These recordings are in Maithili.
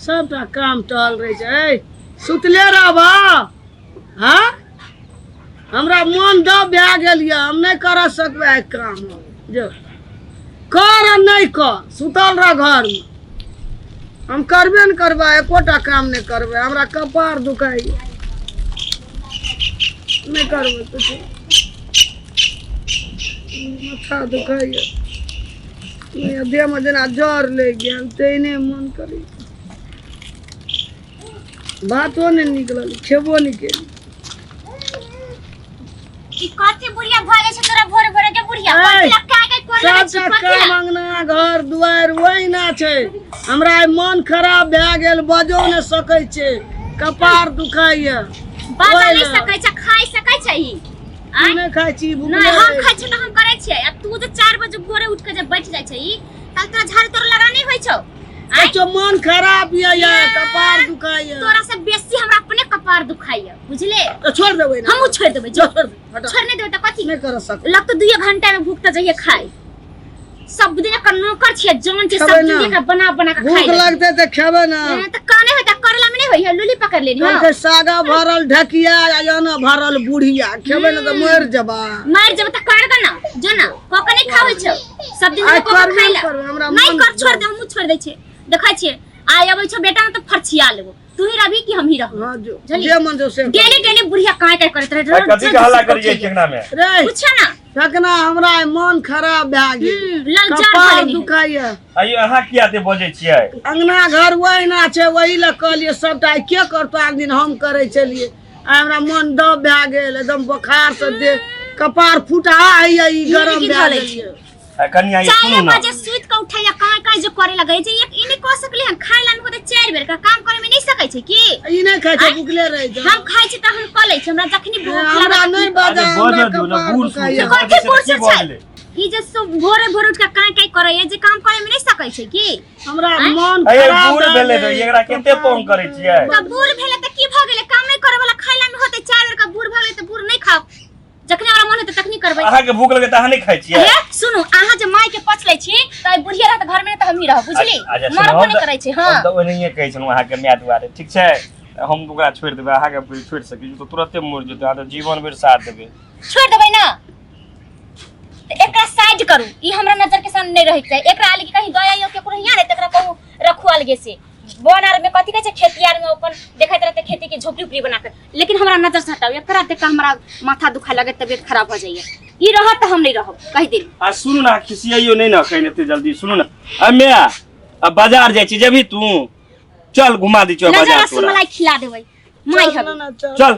सबटा काम टहल रहै छै। ऐ सुतले रहबा? हाँ, हमरा मन दब भए गेल यऽ, हम नहि करऽ सकबै आइ काम। जो कर आ नहि कर, सुतल रह घरमे। हम करबे ने करबै, एकोटा काम नहि करबै। हमरा कपार दुखाइए, नहि करबै किछु। माथा दुखाइए, देहमे जेना जर लागि गेल, तेहने मन करै। भातो नहि निकलल, खेबो नहि केली। ई कथी बुढ़िया भऽ जाइ छै तोरा भोरे भोरे के बुढ़िया? ऐ, कथी लए काय काय कर लगै छी? सबटा कथी लए? काम अंगना घर दुआरि ओहिना छै। हमरा आइ मन खराब भए गेल, बजो नहि सकै छै, कपार दुखाइए। बाजऽ ओहि नहि लए। सकै छै, खाइ सकै छै ई? तू आँय? नहि खाइ छी, भुखले नहि, हम रहै खाइ छी तऽ हम करै छियै, आ तू जे 4 बजे भोरे उठि कऽ जे बैठ जाइ छै तब तोरा झाड़ू तोरा लगा नहि होइ छौ? आँय? छी। मन खराब यऽ यार, कपार दुखाइए। तोरा से बेसी हमरा अपने कपार दुखाइए, बुझले? तऽ छोड़ि देबै ने? हमहूँ छोड़ि देबै, जो। छोड़ि दे, हटा। छोड़ि नहि देबै तऽ कथी? नहि कर सकबै। लगतो 2 घंटा में भूख तऽ जइए खाय। सब दिन एकर नौकर छियै, जान छै, खेबै सब दिन ना। एकरा बना बना के भूख खाइ। लगतै तऽ खेबै ने। तऽ काने होय तऽ करला में नहि होय है, लुली पकड़ लेनी। कहलकै सागा भरल ढकिया आ याना भरल बुढ़िया, खेबै ने तऽ मरि जेबा। मरि जेबै तऽ कर ना, जो ना, कऽ के नहि खाबै छौ सब दिन? आइ कऽ के करबे खाइ ने ला। करबै, हमरा नहि मन कर, छोड़ दे, हमहूँ छोड़ दै छियै। देखै छियै, आइ अबै छौ बेटा ने तऽ फरछिया लेबो। तू ही रहबी कि हम ही रहबो? हाँ, जो बुझलियै? जे मन जो से कर। डेली डेली बुढ़िया कांय कांय करैत रहे। आइ कथी के हल्ला करी जाइ छियै अंगना में? रे पूछे ना। ठकना, हमरा आइ मन खराब भए गेल। ललजार कपार भऽ लेने। दुखाइए। आइयो अहाँ किया एते बजै छियै? अंगना घर ओहिना छै, ओही लए कहलियै। सबटा आइ के करतो? आन दिन हम करै छलियै। आइ हमरा मन दब भए गेल, एकदम बोखार से देह कपार फुटा होइए, ई गरम की भए धऽ लै गेल छी? यऽ। आ कनिया, ई 4 सुनू ना। बजे सुति कऽ उठैया, कांय कांय जे करे लगै छै। एक ई नहि कऽ सकलै हन, खाय ला होतै 4 बेर का काम करे में नहि सकै छै की? ई नहि खाइ छै, भुखले रहै छै। हम खाइ छी तऽ हम कऽ लै छी, हमरा जखनी भूख हमरा लागत। नहि बाजा, अरे हमरा बजऽ दियौ ने, कपार बूढ़ सूढ़ दुखाइए। छै। कथी बजै छै बूढ़ तऽ की सूढ़ भऽ छै? गेलै? ई जे भोरे भोरे उठ कऽ कांय कांय करैया, जे काम करे में नहि सकै छै की? हमरा आँय? मन अरे खराब बूढ़ भए भेलै गेल। तऽ एकरा कते तंग करै छियै? तऽ बूढ़ भेलै तऽ की भऽ गेलै? काम नहि करे वाला, खाय ला नहि होतै 4 बेर का, बूढ़ भऽ गेलै तऽ बूढ़ नहि खाओ। जखने हमरा मन हेतै तखनी करबै। अहाँके भूख लगे तऽ अहाँ नहि खाइ छियै? हे सुनू, अहाँ जे माय के पछ लै छी तऽ ई बुढ़िया रहत घर में तऽ हमही रहब, बुझली? अच्छा, सुनू, मरबो हम नहि तऽ- करै छै। हाँ, हम तऽ ओनाहिये कहै छलहुँ अहाँके माय दुआरे, ठीक छै? हम ओकरा छोड़ि देबै, अहाँके छोड़ि सकै छी तऽ तुरते मरि जेतै। अहाँ तऽ जीवन भरि साथ देबै। छोड़ि देबै ना तऽ एकरा साइड करू, ई हमरा नजर के सामने नहि रहैके चाही। एकरा अलगे कहीं दऽ आइयो केकरो हियाँ, नहि तऽ एकरा कहू रखू अलगे से वन आर में, कथी कहै छै, खेती आर में अपन देखैत रहते खेती के झोपड़ी उपड़ी बना के, लेकिन हमरा नजर से हटाउ। एकरा देख के हमरा माथा दुखाय लगे, तबियत खराब हो जाइए। ई रहत तऽ हम नहि रहब, कहि देली। आ सुनू ने, खिसियाइयो नहि ने एखन एते जल्दी। सुनू ने, आ माय, आ बाजार जाइ छी, जेबही तू? चल, घुमा दै छियौ नजर बाजार तोरा। रसमलाई खिला देबै माय। चल हबे ना, चल। चल।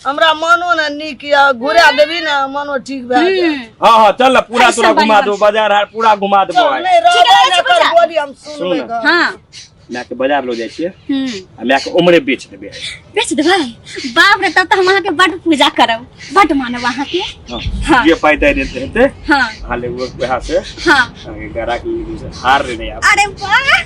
हमरा मनो ने नीक यऽ, घुरा देबी ने, मनो ठीक भए जायत। हाँ हाँ, चल ना, पूरा ऐसन तोरा घुमा बढ़िआँ देबो, छै। बाजार हाट पूरा घुमा देबो चल, आइ। नहि ठीक रहबै है, ने छै कर बच्चा। बोली हम सुनबै सुन। घर। हाँ। माय के बाजार लो जाइ छियै हम्म आ माय के उमरे बेच देबै आइ। बेच देबै? बाप रे, तब तऽ हम अहाँके बड्ड पूजा करब, बड्ड मानब अहाँके। हाँ। हाँ। जे पाइ दे देते हेतै, हाँ, अहाँ लेबो वएह से। हाँ। अहाँके गरा के लेबो से हार लेने आब। अरे वाह!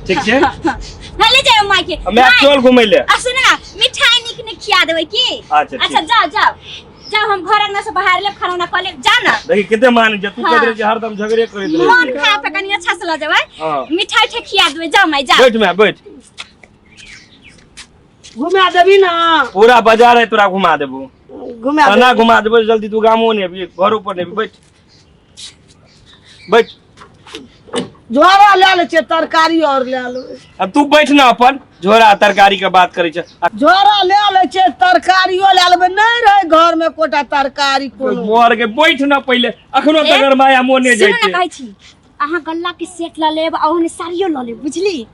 ठीक छै? हाँ, हाँ। हाँ, ले जाओ माय के। आ माय, चल घुमै ले। आ सुन ना, मिठाई नीक नीक खिया देबै की? अच्छा, ठीक। अच्छा, जाओ जाओ जाओ, हम घर अंगना से बाहर लेब, खाना उना कऽ लेब, जा ना। देखी कते मान जे तू हाँ। कहैत रहै छै हरदम झगड़े करैत रहै मन छै। खराब है, कनी अच्छा से लऽ जेबै। हाँ। मिठाई उठाई खिया देबै। जाओ माय, जाओ। बैठ माय, बैठ। घुमा देबी ना? पूरा बाजार है, तोरा घुमा देबो। घुमा एना देबी। घुमा देबो, जल्दी तू गामो नहि अबही, घरो पर नहि अबही। बैठ बैठ। झोरा लए लै छियै, तरकारी और लए लेबै। अब तू बैठ ना, अपन झोरा तरकारी के बात करै छै आ झोरा लए लै छियै, तरकारियो लए लेबै। नहि रहै घरमे एकोटा तरकारी कोनो। मोर के बैठ ना पहिले, अखनो ए, तक माया मोने सुनू जाइ ने, छै। कहै छी अहाँ गल्ला के सेट लऽ लेब आ ओहने साड़ियो लऽ लेब, बुझली?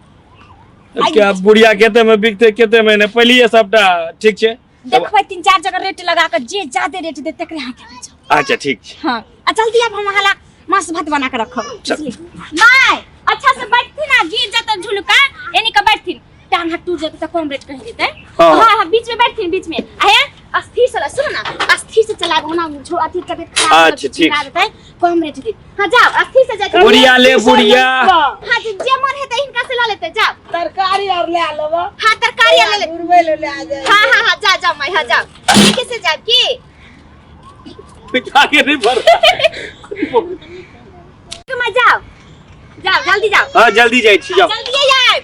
क्या बुढ़िया केते में बिकते केते में नहि, पहलिए सबटा ठीक छै। देखबै, 3-4 जगह रेट लगा के जे ज्यादा रेट दे तकरे हाथ में जाओ। अच्छा, ठीक छै। हाँ, आ जल्दी आब, हम अहाँ ला मांस भात बना के रखब, बुझली? माय, अच्छा से बैठथिन आ गिर जाता झुलका, एनी के बैठथिन, टांग हाथ टूट जाता तऽ कम रेट कहि देतै। हाँ। हाँ हाँ, बीच में बैठथिन, बीच में। आ हे, अस्थिर से सुन ना, अस्थिर से चलाब, ओना झो अथी तबियत खराब हो अच्छा, ठीक। देतै, कम रेट दे। हाँ, जाओ, अस्थिर से जाओ। बुढ़िया ले, बुढ़िया। हाँ जी, जे मन हेतै हिनका से लऽ लेतै, जाओ। तरकारी और लए लेबै। हाँ, तरकारी आर ले ले। घुरबै ले लए जाय। हाँ हाँ हाँ, जा जा माय, हाँ जाओ, ठीक से जाओ की। आगे नहीं बढ़। माय, जाओ जाओ, जल्दी जाओ। हाँ, जल्दी जाइ छी, जाओ। जल्दी आइब।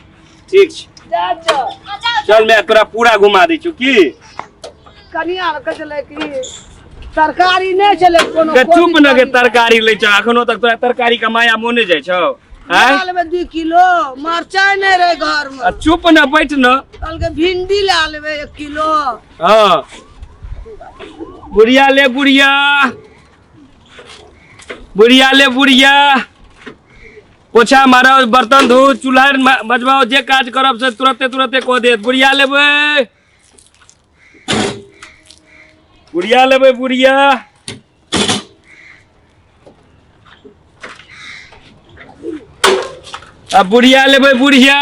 ठीक छै। जा चल। हाँ, जाओ। चल मैं तोरा पूरा घुमा दै छियौ की। कनिया कहै छलै कि तरकारी नहि छलै कोनो। गे चुप न गे, तरकारी लै छौ अखनो तक तोरा तरकारी के माया मोने जाइ छौ? आँय? लए लेबै 2 किलो मरचाइ, नहि रहै घरमे। आ चुप न बैठ न। कहलकै भिंडी लए लेबै 1 किलो। हाँ बुढ़िया ले, बुढ़िया, बुढ़िया ले, बुढ़िया पोछा मारो, बर्तन धो, चूल्हा मजबाओ, जे काज करब से तुरते तुरते कऽ देत। बुढ़िया लेबै, बुढ़िया लेबै, बुढ़िया। आ बुढ़िया लेबै, बुढ़िया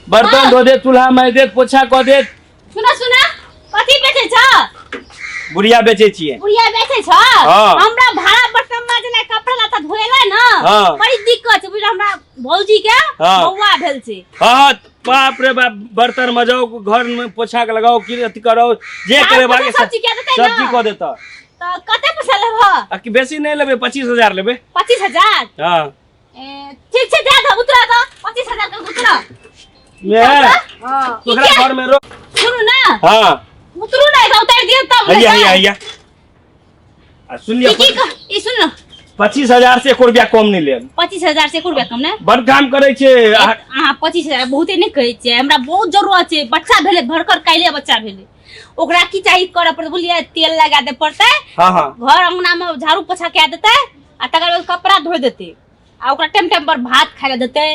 बर्तन धो देत, चूल्हा मारि देत, पोछा कऽ देत। सुना सुना, कथी बेचै छ? बुढ़िया बेचै छियै। बुढ़िया बेचै छ? हाँ। हमरा भाड़ा बर्तन माजला, कपड़ा लत्ता धोएला न। हाँ। बड़ी दिक्कत छै बुझल, हमरा भौजी के हाँ। बौआ भेल छै। हाँ, बाप रे बाप, बर्तन मजाओ, घर में पोछा के लगाओ, की अथी करो, जे झाड़ू करे पोछा बाकी सब चीज कए देतै न? सब चीज कऽ देता। तऽ कते पैसा लेबह? आ कि बेसी नहि लेबै, 25,000 लेबै। 25,000? हाँ। ए, ठीक छै, दे दे, उतरा दो 25,000 के, उतरा। मे हाँ। तोहरा घर में रो। सुनू ना। हाँ। उतरू ना, एकरा उतारि दियौ तब। हैया हैया हैया, आ सुन लिअ। ई की ई सुन न। 25,000 से 1 रुपया कम नहि लेब। 25,000 से 1 रुपया कम ने। बड़ काम करै छै। अहाँ 25,000 बहुते नहि कहै छियै? हमरा बहुत जरूरत छै। बच्चा भेलै भरकर, काल्हि बच्चा भेलै, ओकरा की चाही करऽ पड़तै बुझलियै? तेल लगा दे पड़तै। हाँ हाँ। घर अंगना में झाड़ू पोछा कए देतै आ तकर बाद कपड़ा धो देतै आ ओकरा टाइम टाइम पर भात खाइ लए देतै,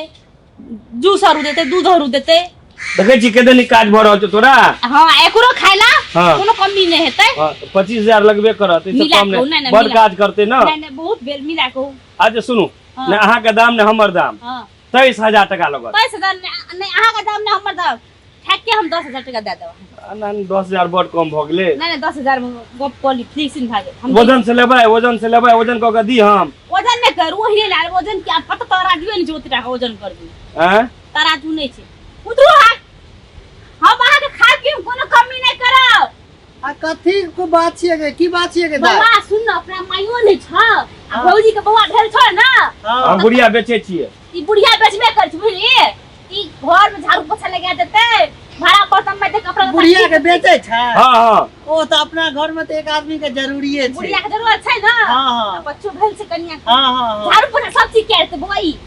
जूस आरू देतै, दूध आरू देतै। देखै छी कते नीक काज भऽ रहल छै तोरा। हाँ, एकरो खाइ ला हाँ। कोनो कमी नहि हेतै। हाँ, तऽ 25,000 लगबे करत, एहिसँ मिला कम कऽ, नहि। नहि, नहि, बड़ मिला। काज करतै ने। नहि नहि, बहुत भेल, मिला कऽ। अच्छा सुनू। हाँ। ने अहाँके दाम ने हमर दाम। हाँ। 23,000 टका लगत। 23,000? नहि नहि, अहाँके दाम नहि हमर दाम, ठेक के हम 10,000 टका दए देब। आ, ना, ना, 10,000 बड़ कम भऽ गेलै। नहि नहि, 10,000 मे गप कऽ ली, फिक्सिंग भए गेल हम। वजन से लेबै, वजन से लेबै, वजन कऽ के दी हम। वजन नहि करू, ओहिने लए लेब। वजन के पता तराजू नहि छै, ओते टाका वजन करबै? आँय? तराजू नहि छै। उतरू अहाँ, हम अहाँके खाय पीए मे कोनो कमी नहि करब। आ कथी को बात छियै गे? की बात छियै गे दाइ? बौआ सुन न, अपना माइयो नहि छ आ भौजी के बौआ भेल छ ने। हाँ। हम बुढ़िया बेचै छियै। ई बुढ़िया बेचबे कर छै बुझलियै? ई घर में झाड़ू पोछा लगा देतै, भाड़ा बर्तन में कपड़ा लत्ता। बुढ़िया के बेचै छै? हाँ हाँ। ओ तऽ अपना घर में तऽ एक आदमी के जरूरिये छै। बुढ़िया के जरूरत छै ने। हाँ हाँ। बच्चो भेल छै कनिया के। हाँ हाँ हाँ। झाड़ू पोछा सब चीज कए देतै बौआ ई।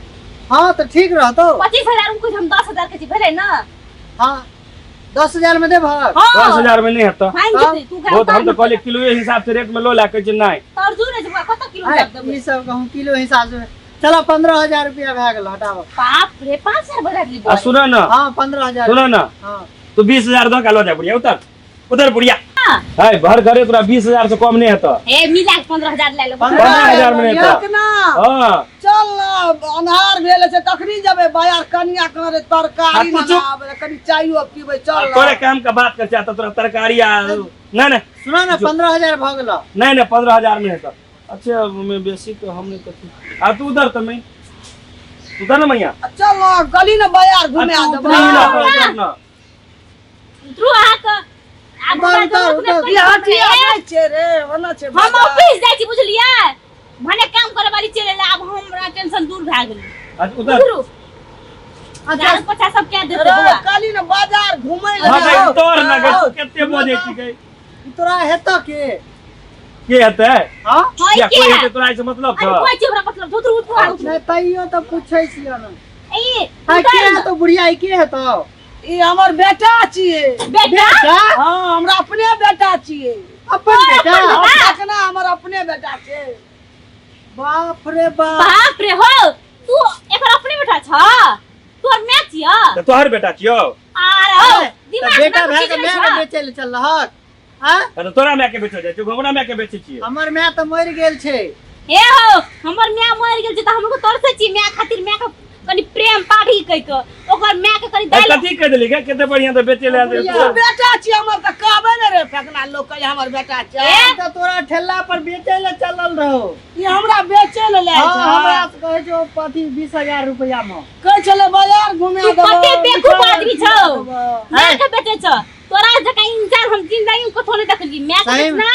हाँ तऽ ठीक रहतौ। 25,000 में कुछ हम 10,000 के छी भेलै ने। हाँ, 10,000 में देबहक? हाँ। 10,000 में नहीं हेतौ। मानि जेतै तू। बहुत हम तऽ कहलियै किलोए हिसाब से रेट में लो ला, कहै छै नहि। तर्जू नहि छै बौआ, कत किलो आय, हिसाब देबै? ई सब कहूँ किलो हिसाब से। चलो, 15,000 रुपया भए गेल, हटाबो। बाप रे, 5,000 बढ़ा देली आ बौआ। सुन न। हाँ, 15,000। सुन न। हाँ। तू 20,000 दऽ के लऽ जा बुढ़िया, उतर उतर बुढ़िया है भर घरे, तोरा 20,000 से कम नहीं हेतौ। ए, मिला के 15,000 ले लेबै। 15,000 में नहीं हेतौ। ना। हाँ। चल ना, अन्हार भेल छै, कखनी जेबै बाजार? कनिया करे तरकारी आ तू चुप। बनाबै, कनि चायो पीबै, चल ना। तोरे काम के बात कर चाहता, तोरा तरकारी आ नहीं नहीं। सुना ना, 15,000 भऽ गेल। नहीं नहीं, 15,000 में हेतौ। अच्छा में बेसी तो हमने कथी। आ तू उधर तो मैं उधर ना मैया। चल ना, गली ना बाजार आ घुमे तू आ उतरी ना, देबै। उधर ना। उतरू अहाँके आब उतर, हमरा उतर, जरूरत नहि उतर। पड़ै ई हटिया छै। नहि छै रे, ओना छै हम बाजार। ऑफिस जाइ छी बुझलियै, भने काम करे वाली चलि एलै, आब हमरा टेंशन दूर भए गेलै। आ तू उधर। उतरू। अच्छा। झाड़ू पोछा सब कए देतै रे, बौआ। काली ने बाजार घुमै लए हाँ भाई। जाउ। तोर ना गे, आओ। तू कते बजै छी गे? तोरा हेतौ के? के हेतै? हाँ। हँ, किया के कोई हेतै तोरा एहिसँ मतलब अरे छौ? कोइ छै हमरा मतलब? उतरू उतरू अहाँ, उतरू। नहि, तैयो तऽ पूछै छियै ने। ए, हाँ, के उतर न। हेतौ बुढ़िया? ई के हेतौ? ई हमर बेटा छियै। बेटा? हाँ, हमरा अपने बेटा छियै। अपन बेटा? अखना हमर अपने बेटा छै। बाप रे बाप। बाप रे, हो तू एकर अपने बेटा छ? तोर my छिय? तऽ तोहर बेटा छियौ। आर हो तऽ दिमाग बेटा में भए कुछ के नहि माय के छ। बेचै लए चलहक? आँ? तऽ तोरा माय के बेचल जाइ छौ? हमरा माय के बेचै छियै। हमर माय तऽ मरि गेल छै। हे हो, हमर my मरि गेल छै तऽ हमरो तरसै छी my खातिर, my के कनि प्रेम पाढ़ी कहि के ओकर my के कनि अरे दालि कथी कहि देली गे? कते बढ़िया तऽ बेचै लए आयल तू तू। बेटा छी हमर तऽ कहबै ने रे फेकना, लोक कहे हमर बेटा छै। ए? तऽ तोरा ठेला पर बेचै लए चलल रहो। ई हमरा बेचै लए लायल छै। हमरा से कहै छौ अथी 20,000 रुपया मे कहै छलै बाजार घुमे तू देबौ। कते बेवकूफ मिठाइ आदमी खिया छौ। देबौ। My के बेचै छ? तोरा जकाँ इंसान हम जिंदगी में कथो नहि देखलियै। My के सही में। बेचना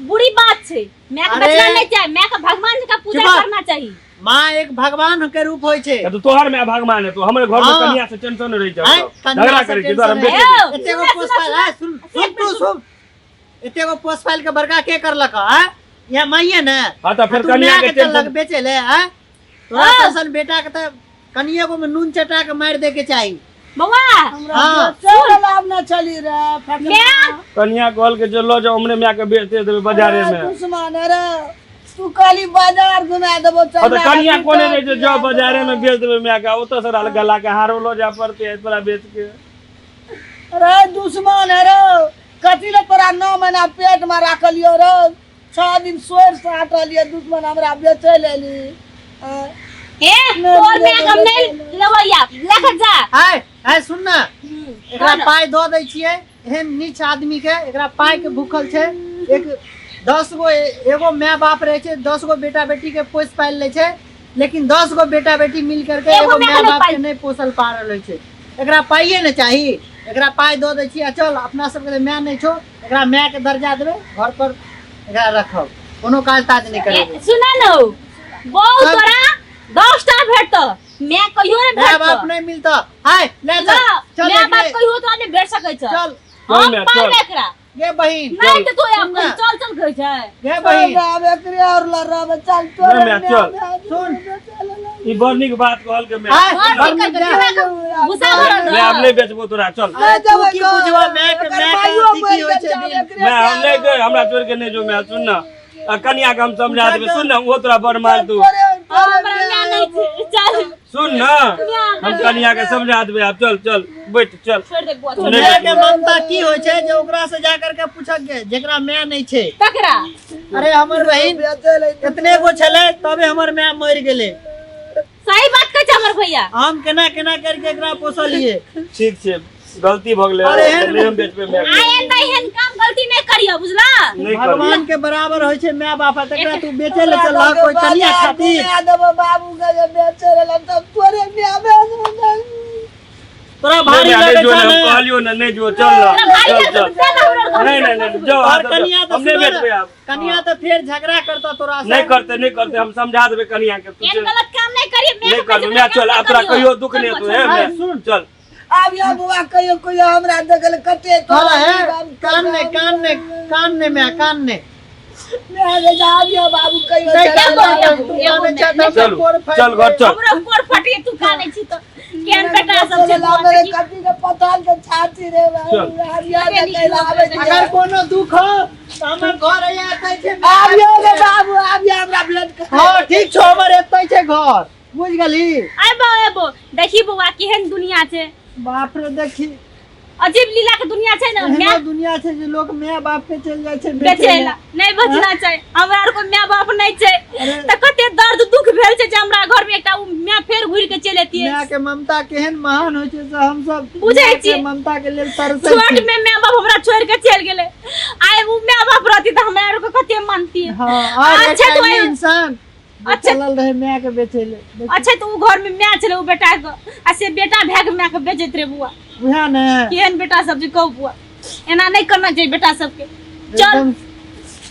बुरी बात छै। My के अरे। बेचना नहि चाही, my के भगवान जकाँ पूजा चुप। करना चाही। माँ एक भगवान के रूप होय छै। तो तोहर माय भगवान है, तो हमरे घर में हाँ। कन्या से टेंशन रही छै। आँय, कन्या झगड़ा से करै छै, तोहर हम टेंशन बेचे है। दै एते गो सुना, पोस सुना, फाइल आँय, सुन सुन एक तू मिनट, सुन, एते गो पोस फाइल के बड़का के करलक आँय? यहाँ माइये ने। हाँ, तऽ फेर तू कन्या माय के के चललक टेंशन बेचे ले आँय? तोरा हाँ। सन बेटा के तऽ कनिए गो में नून चटा के मारि दे के चाही। बौआ हमरा हाँ। चल आब ना चली रे फटना। माय कन्या कहल के जो लऽ जाओ हमरे माय के बेच दे देबै बाजारे में। दुश्मन रे तू कहली बाजार घुमा देबो चल। हाँ, तऽ कन्या कोने रहै छै, जाओ बाजारे में बेच देबै माय के, ओतऽ से रहल गला के हारो लऽ जाय पड़तै तोरा बेच के। रे दुश्मन रे कथी ले तोरा 9 महीना पेट में राखलियो रे, 6 दिन सोर से आटलियो, दुश्मन हमरा बेचे लेली। ए तोर में हम नहीं लेबैया, लेके जा। आय आय सुन ना, एकरा पाइ दऽ दै छियै, एहन नीच आदमी के एकरा पाइ के भूखल छै। एक 10 गो एगो माय बाप रहे छै, 10 गो बेटा बेटी के पोसि पालि लै छै, लेकिन 10 गो बेटा बेटी मिल करके एगो एगो माय माय के बाप के पाइ- नहि पोसल पा रहल छै। एकरा पाइए ने चाही, एकरा पाइ दऽ दै छियै आ चल अपना सबके तऽ माय नहि छौ, एकरा माय के दर्जा देबै, घर पर एकरा रखब, कोनो काज ताज नहि करेबै। सुना न बौ, तोरा 10 टा भेटतो, मैं कहियो नहीं माय बाप भेटतो, नहीं मिलता। हाय ले चल चल, मैं बाप एकरे- कहियो तोरा नहीं भेट सकै छ। चल हम चल, पालबै चल। एकरा। गे बहिन नहीं तो तू सुन ना। चल चल कहै छै। गे बहिन आब एकरे और लड़ब, चल तोरे नहीं, मैं चल। सुन। ई बड़ नीक बात कहल के मैं आय, बड़ बड़ नीक नीक करके जा। गुस्सा भरल मैं आब नहीं बेचबो तोरा, चल। अरे तू की बुझबा माय के, माय के अथी की होइ छै दिल। मैं हम नहीं गए, हमरा छोड़ के नहीं जो मैं, सुन ना आ कन्या के हम समझा देबै, सुन ना वो तोरा बड़ मार दू। हमरा माय नहीं छै, चल सुन ना हम कन्या के समझा देबै, आब चल चल बैठ चल। छोड़ दे बुआ, नहीं माय के ममता की होइ छै जे ओकरा से जा करके पूछक गे जेकरा माय नहीं छै तकरा। अरे हमर बहिन इतने गो छलै तबे हमर माय मरि गेलै। सही बात कहै छै हमर भैया। हम केना केना करके एकरा पोसलिए। ठीक छै, गलती भऽ गेलै, अरे एहन- नहीं हम बेचबै माय के। आइ एहन एहन काम गलती नहीं करियो, बुझला? नहीं करियो। भगवान के बराबर होइ छै माय बाप, तकरा तू बेचे ले चलह कोई कनिया खातिर। घुमा देबो बाबू के जे बेचे लेलक तब तोरे माय बेच तोरा नहीं, भारी नहीं, लगै जो छौ ने, हम ने? कहलियो ना, नहीं जो, चल ना, तोरा भारी चल, लगै चल। छौ, तें ना हमरा घर नहीं, में नहीं, नहीं, जाओ, और आप कनिया तो हम नहीं सुनो ना, बेचबै आब। कनिया तो फिर झगड़ा करता तोरा से। नहीं करते, नहीं करते, हम समझा देबै कनिया के, तू एहन चल। गलत काम नहीं करियो, मैं नहीं के करबै, बेचबै, मैं चल, आब तोरा करियो। कहियो दुख नहीं हेतौ, हे, अरे मैं, सुन। चल। आब या बुआ कहियो कहियो हमरा देखल कते तोरा है, कान ने, कान ने, कान ने, मैं कान ने। मैं रे जा आब या बाबू कहियो नहीं, चला कान जा। ने, तू काने छा, त हमरा चलू, कोर फाटि चल घर चल। हमरो कोर फटिए, तू कानै छी त केहन बेटा सब छै बुआ मेरे के। कथी के पताल के छाती रे बाबू, चल। आब या देखै ला आबै छै। अगर कोनो दुख हो त हमर घर है एतै छै। आब यो रे बाबू, आब या हमरा ब्लड के। हां ठीक छौ, हमर एतै छै घर, बुझ गेली? आबो आबो, देखी बौआ केहन दुनिया छै। बाप रे देखी अजीब लीला के दुनिया छै ने, एहनो माय दुनिया छै जे लोक माय बाप के चलि जाइ छै बेचै बेचै ला। नहीं बचना छै, हमरा आर को माय बाप नहीं छै अरे। त कते दर्द दुख भेल छै जे हमरा घर में एकटा उ माय फेर घुरि के चलि एतियै। माय के ममता केहन महान होइ छै से हम सब बुझै माय के छियै। ममता के लेल तरसै छोट छी। में माय बाप हमरा छोड़ के चलि गेलै, आइ उ माय बाप रहती त हमरा आर को कते मानती। हाँ, और अच्छा एकटा तो ई इंसान अच्छा। चलल रहे माय के बेचै ले। अच्छा तो उ घर में माय छलै उ बेटा के, आ से बेटा भए के माय के बेचैत रहे बुआ। उएह ने केहन बेटा सब जे कहू बुआ, एना नहीं करना चाहिए बेटा सबके। चल एकदम।